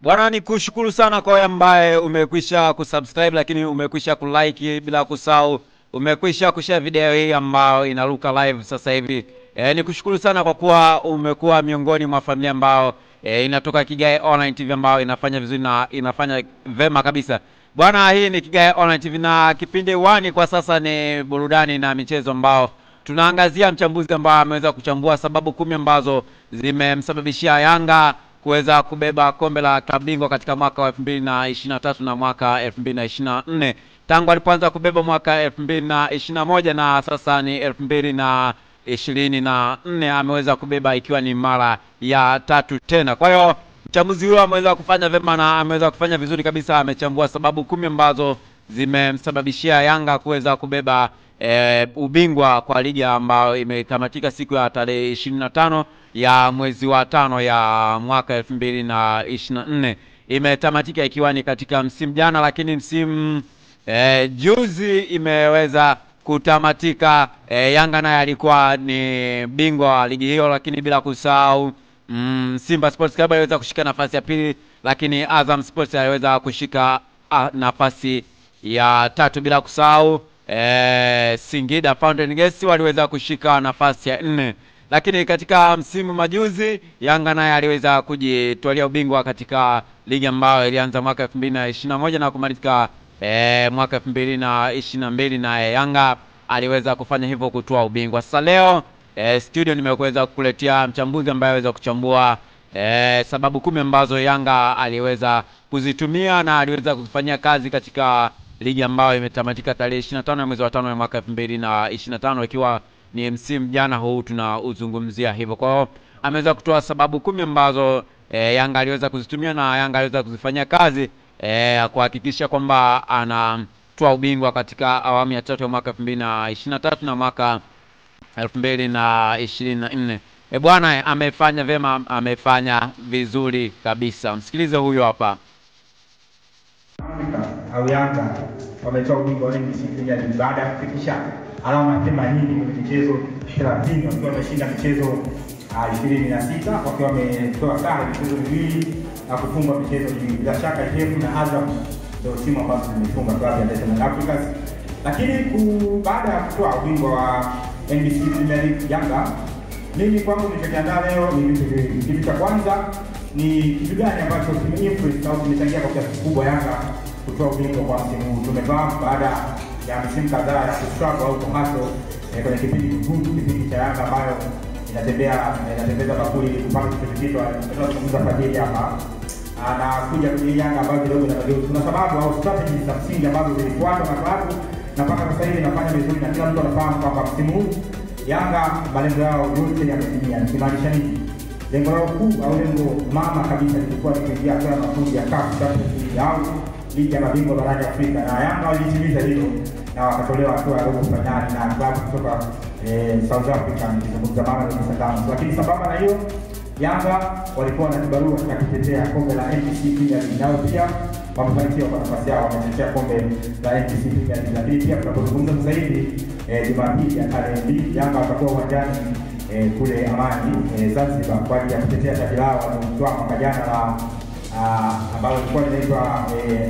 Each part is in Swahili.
Bwana, nikushukuru sana kwa wewe ambaye umekwisha kusubscribe, lakini umekwisha kulike, bila kusahau umekwisha kushare video hii ambayo inaruka live sasa hivi. Nikushukuru sana kwa kuwa umekuwa miongoni mwa familia ambao inatoka Kigae Online TV ambayo inafanya vizuri na inafanya vema kabisa. Bwana, hii ni Kigae Online TV na kipindi wani kwa sasa ni burudani na michezo ambao tunaangazia mchambuzi ambaye ameweza kuchambua sababu 10 ambazo zimemsababishia Yanga kuweza kubeba kombe la klabu bingwa katika mwaka wa 2023 na mwaka 2024. Tangu alipoanza kubeba mwaka 2021 na sasa ni 2024 ameweza kubeba ikiwa ni mara ya 3 tena. Kwa hiyo mchambuzi huyo ameweza kufanya vema na ameweza kufanya vizuri kabisa. Amechambua sababu 10 ambazo zimemsababishia Yanga kuweza kubeba ubingwa kwa ligi ambayo imetamatika siku ya tarehe 25 ya mwezi wa 5 ya mwaka 2024. Imetamatika ikiwa ni katika msimu jana, lakini msimu juzi imeweza kutamatika. Yanga naye alikuwa ni bingwa wa ligi hiyo, lakini bila kusahau Simba Sports Club aliweza kushika nafasi ya pili, lakini Azam Sports aliweza kushika nafasi ya 3, bila kusahau Singida Fountain Gate waliweza kushika nafasi ya 4. Lakini katika msimu majuzi Yanga naye aliweza kujitwalia ubingwa katika ligi ambayo ilianza mwaka 2021 na kumalizika mwaka 2022, na Yanga aliweza kufanya hivyo kutoa ubingwa. Sasa leo studio nimeweza kukuletea mchambuzi ambaye aliweza kuchambua sababu 10 ambazo Yanga aliweza kuzitumia na aliweza kufanyia kazi katika ligi ambayo imetamatika tarehe 25 ya mwezi wa 5 ya mwaka 2025, ikiwa ni msimu jana huu tunauzungumzia hivyo. Kwa hiyo ameweza kutoa sababu 10 ambazo Yanga aliweza kuzitumia na Yanga aliweza kuzifanyia kazi kuhakikisha kwamba anatoa ubingwa katika awamu ya 3 ya mwaka 2023 na mwaka 2024. Bwana amefanya vema, amefanya vizuri kabisa. Msikilize huyo hapa. Au Yanga wametoa ubingwa wa NBC Premier League baada ya kufikisha alama 80 kwenye michezo 30, wakiwa wameshinda michezo 26, wakiwa wametoa sare michezo 2 na kufungwa michezo 2. Bila shaka IF na Azam ndio timu ambazo zimefunga klabu ya Dar es Salaam Africans. Lakini baada ya kutoa ubingwa wa NBC Premier League Yanga, mimi kwangu nilichokiandaa leo ni vitu viwili. Kitu cha kwanza ni kitu gani ambacho kimeinfluence au kimechangia kwa kiasi kikubwa Yanga kutoa ubingwa kwa msimu huu. Tumefahamu baada ya msimu kadhaa ya kustruggle au kuhustle kwenye kipindi kigumu, kipindi cha Yanga ambayo inatembeza bakuli kupata kitu kitu. Tunazungumza Fadhili hapa anakuja kwenye Yanga ambayo kidogo na mageuzi. Kuna sababu au strategies za msingi ambazo zilifuatwa na klabu na mpaka sasa hivi inafanya vizuri, na kila mtu anafahamu kwamba msimu huu Yanga malengo yao yote yametimia. Nikimaanisha nini? Lengo lao kuu au lengo mama kabisa lilikuwa ni kuingia kwa makundi ya CAF Champions League au ligi ya mabingwa barani Afrika, na Yanga walitimiza hilo na wakatolewa hatua ya robo finali na klabu kutoka South Africa, nikizungumza Mamelodi Sundowns. Lakini sambamba na hiyo, Yanga walikuwa na kibarua cha kutetea kombe la NBC Premier League, nao pia wamefanikiwa kwa nafasi yao, wametetea kombe la NBC Premier League. Lakini pia tunapozungumza sasa hivi Jumapili ya tarehe 2 Yanga watakuwa uwanjani kule Amani Zanzibar kwa ajili ya kutetea taji lao walilotwaa mwaka jana la ambalo lilikuwa linaitwa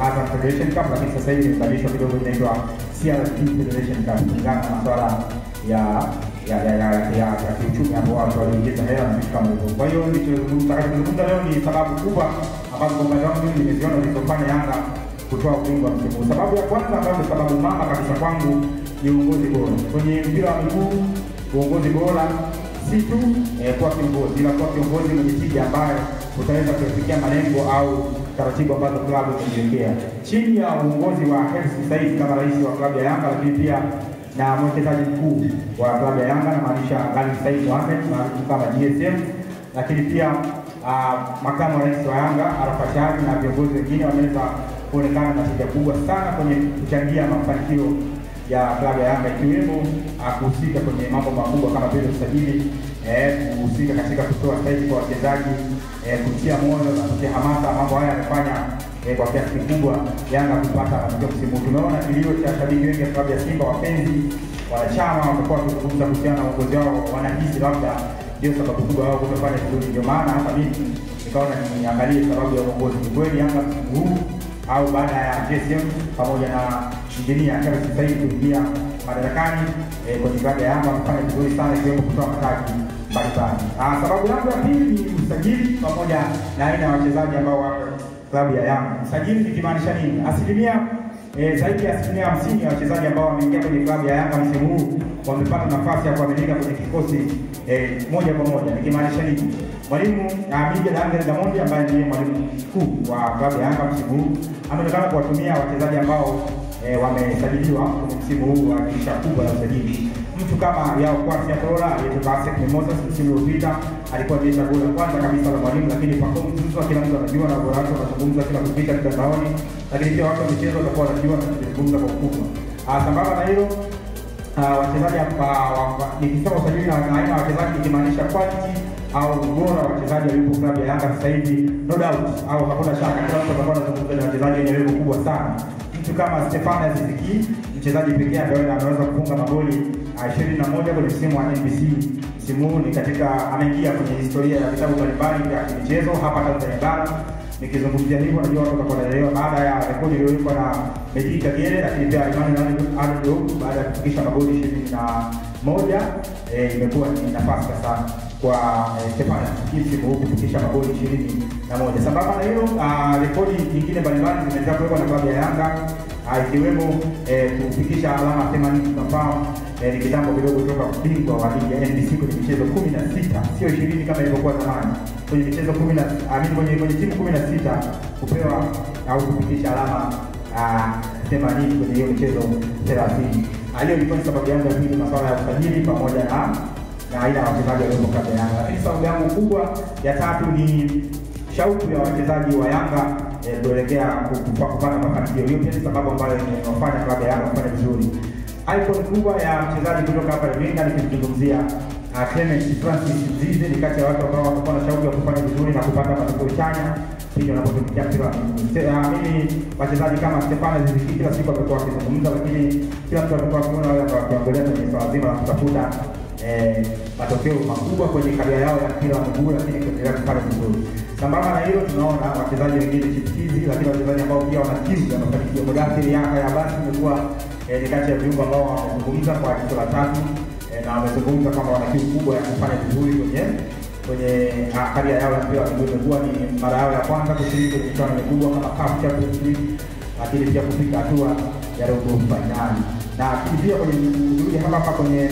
Azam Federation Cup, lakini sasa hivi imebadilishwa kidogo inaitwa CRT Federation Cup kulingana na masuala ya kiuchumi hapo watu waliingiza hela na vitu kama hivyo. Kwa hiyo nitakachozungumza leo ni sababu kubwa ambazo kwa upande wangu mimi nimeziona zilizofanya Yanga kutoa ubingwa msimu huu. Sababu ya kwanza ambayo ni sababu mama kabisa kwangu ni uongozi bora. Kwenye mpira wa miguu uongozi bora si tu kuwa kiongozi, ila kuwa kiongozi mwenye tija ambaye utaweza kufikia malengo au taratibu ambazo klabu imejiwekea. Chini ya uongozi wa Hersi Said kama rais wa klabu ya Yanga, lakini pia na mwekezaji mkuu wa klabu ya Yanga namaanisha Ghalim Said Mohamed maarufu kama GSM, lakini pia makamu wa rais wa Yanga Arafat Haji na viongozi wengine wameweza kuonekana na tija kubwa sana kwenye kuchangia mafanikio ya klabu ya Yanga, ikiwemo kuhusika kwenye mambo makubwa kama vile usajili, kuhusika katika kutoa staili kwa wachezaji, kutia moyo na kutia hamasa. Mambo haya yamefanya kwa kiasi kikubwa Yanga kupata matokeo msimu huu. Tumeona kilio cha shabiki wengi wa klabu ya Simba, wapenzi, wanachama wamekuwa wakizungumza kuhusiana na uongozi wao, wanahisi labda ndio sababu kubwa wao kutofanya vizuri. Ndio maana hata mimi Nikaona niangalie sababu ya uongozi. Ni kweli Yanga msimu huu au baada ya JSM pamoja na Injinia Hersi Said kuingia madarakani kwenye klabu ya Yanga wamefanya vizuri sana, ikiwemo kutoa mataji mbalimbali. Sababu yangu ya pili ni usajili pamoja na aina ya wachezaji ambao wako klabu ya Yanga. Usajili nikimaanisha nini? Asilimia zaidi ya 50% ya wachezaji ambao wameingia kwenye klabu ya Yanga msimu huu wamepata nafasi ya kuaminika kwenye kikosi moja kwa moja. Nikimaanisha nini? Mwalimu Miguel Angel Gamondi ambaye ndiye mwalimu mkuu wa klabu ya Yanga msimu huu ameonekana kuwatumia wachezaji ambao wamesajiliwa kwenye msimu huu wa dirisha kubwa la usajili. Mtu kama Yao Kwasi Atola aliyetoka ASEC Mimosas msimu uliopita alikuwa ndiye chaguo la kwanza kabisa la mwalimu, lakini Pacome Zouzoua kila mtu anajua na bora wake wanazungumza kila kupita mtandaoni, lakini pia watu wa michezo watakuwa wanajua na kuzungumza kwa ukubwa. Sambamba na hilo, wachezaji nikisema usajili na aina ya wachezaji nikimaanisha quality au ubora wa wachezaji waliopo klabu ya Yanga sasa hivi, no doubt au hakuna shaka, kila mtu atakuwa anazungumza na wachezaji wenye level kubwa sana. Mtu kama Stefano Aziz Ki, mchezaji pekee ambaye ameweza kufunga magoli 21 kwenye msimu wa NBC msimu huu, ni katika ameingia kwenye historia ya vitabu mbalimbali vya michezo hapa Tanzania bara. Nikizungumzia hivyo najua watu watakuwa wanaelewa, baada ya rekodi iliyowekwa na Meddie Kagere, lakini pia Emmanuel Arnold baada ya kufikisha magoli 21, imekuwa ni nafasi sasa kwa Stefano Aziz Ki msimu huu kufikisha magoli 21. Sambamba na hilo, rekodi nyingine mbalimbali zimeweza kuwekwa na klabu ya Yanga, ikiwemo kufikisha alama 80. Tunafahamu ni kitambo kidogo kutoka bingwa wa ligi ya NBC kwenye michezo 16, sio 20 kama ilivyokuwa zamani. Kwenye michezo 10, kwenye timu 16 kupewa au kufikisha alama 80 kwenye hiyo michezo 30. Hiyo ilikuwa ni sababu yangu ya pili, masuala ya usajili pamoja na aina ya wachezaji waliopo klabu ya Yanga. Lakini sababu yangu kubwa ya tatu ni shauku ya wachezaji wa Yanga kuelekea kupata mafanikio. Hiyo pia ni sababu ambayo imewafanya klabu ya Yanga kufanya vizuri. Icon kubwa ya mchezaji kutoka hapa Iringa nikimzungumzia Clement Francis Mzize, ni kati ya watu ambao wamekuwa na shauku ya kufanya vizuri na kupata matokeo chanya pindi wanapotumikia mpira wa miguu. Mimi wachezaji kama Stefano Aziz Ki kila siku amekuwa akizungumza, lakini kila mtu amekuwa akiona wale ambao wakiangalia kwenye swala zima la kutafuta matokeo makubwa kwenye karia yao ya mpira wa miguu, lakini kuendelea kufanya vizuri. Sambamba na hilo, tunaona wachezaji wengine chipukizi, lakini wachezaji ambao pia wana kiu ya mafanikio. Mudathir Yahya Abbas imekuwa ni kati ya viungo ambao wamezungumza kwa jicho la tatu, na wamezungumza kwamba wana kiu kubwa ya kufanya vizuri kwenye karia yao ya mpira wa miguu. Imekuwa ni mara yao ya kwanza kushiriki kwenye michuano mikubwa kama CAF Champions League, lakini pia kufika hatua ya robo finali. Na pia kwenye kurudi hapa kwenye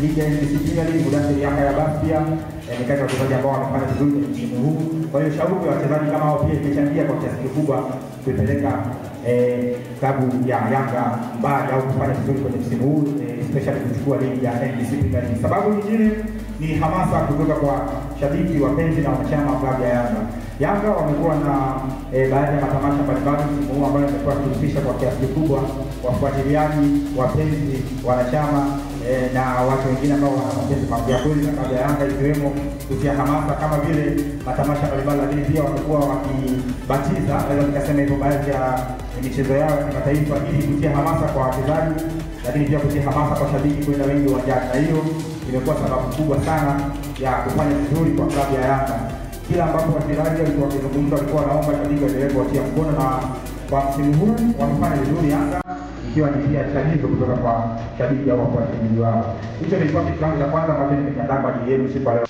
ligi ya NBC Premier League, Mudathir Yahya Abbas pia ni kati ya wachezaji ambao wamefanya vizuri kwenye msimu huu. Kwa hiyo shauku ya wachezaji kama hao pia imechangia kwa kiasi kikubwa kuipeleka klabu ya Yanga mbali au kufanya vizuri kwenye msimu huu, especially kuchukua ligi ya NBC Premier League. Sababu nyingine ni hamasa kutoka kwa shabiki, wapenzi na wanachama wa klabu ya Yanga. Yanga wamekuwa na baadhi ya matamasha mbalimbali msimu huu ambayo yamekuwa yakihusisha kwa kiasi kikubwa wafuatiliaji, wapenzi, wanachama na watu wengine ambao wana mapenzi ya kweli na klabu ya Yanga, ikiwemo kutia hamasa kama vile matamasha mbalimbali, lakini pia wamekuwa wakibatiza, naweza nikasema hivyo, baadhi ya michezo yao ya kimataifa ili kutia hamasa kwa wachezaji, lakini pia kutia hamasa kwa shabiki kwenda wengi uwanjani, na hiyo imekuwa sababu kubwa sana ya kufanya vizuri kwa klabu ya Yanga. Kila ambapo wachezaji walikuwa wakizungumza walikuwa wanaomba shabiki waendelee kuwatia mkono, na kwa msimu huu wamefanya vizuri Yanga, ikiwa ni pia chagizo kutoka kwa shabiki au wafuatiliaji wao. Hicho nilikuwa kitu changu cha kwanza ambacho nimekiandaa kwa ajili yenu siku ya leo.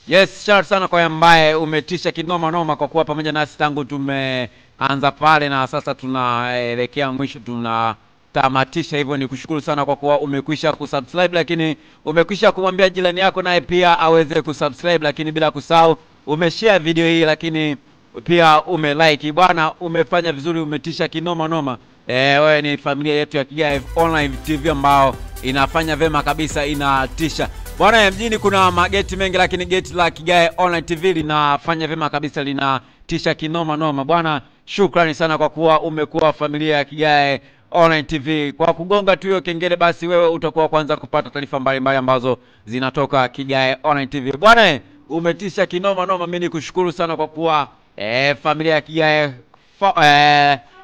Yes, shout sana kwa ambaye umetisha kinoma noma kwa kuwa pamoja nasi tangu tumeanza pale na sasa tunaelekea mwisho, tunatamatisha. Hivyo ni kushukuru sana kwa kuwa umekwisha kusubscribe, lakini umekwisha kumwambia jirani yako naye pia aweze kusubscribe, lakini bila kusahau umeshare video hii, lakini pia umelike. Bwana, umefanya vizuri, umetisha kinoma noma. Wewe ni familia yetu ya Kigae Online TV ambao inafanya vema kabisa, inatisha. Bwana, mjini kuna mageti mengi, lakini geti la Kigae Online TV linafanya vema kabisa, linatisha kinoma noma. Bwana, shukrani sana kwa kuwa umekuwa familia ya Kigae Online TV. Kwa kugonga tu hiyo kengele, basi wewe utakuwa kwanza kupata taarifa mbalimbali ambazo zinatoka Kigae Online TV. Bwana, umetisha kinoma noma. Mimi nikushukuru sana kwa kuwa familia ya Kigae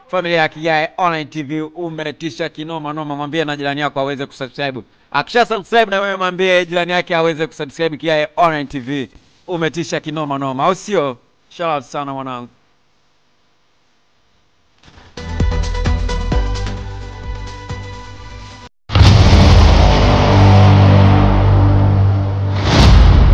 familia ya Kigae Online TV, umetisha kinoma noma. Mwambie na jirani yako aweze kusubscribe. Akisha subscribe na wewe mwambie jirani yake aweze kusubscribe Kigae Online TV. Umetisha kinoma noma, au sio? Shout out sana mwanangu.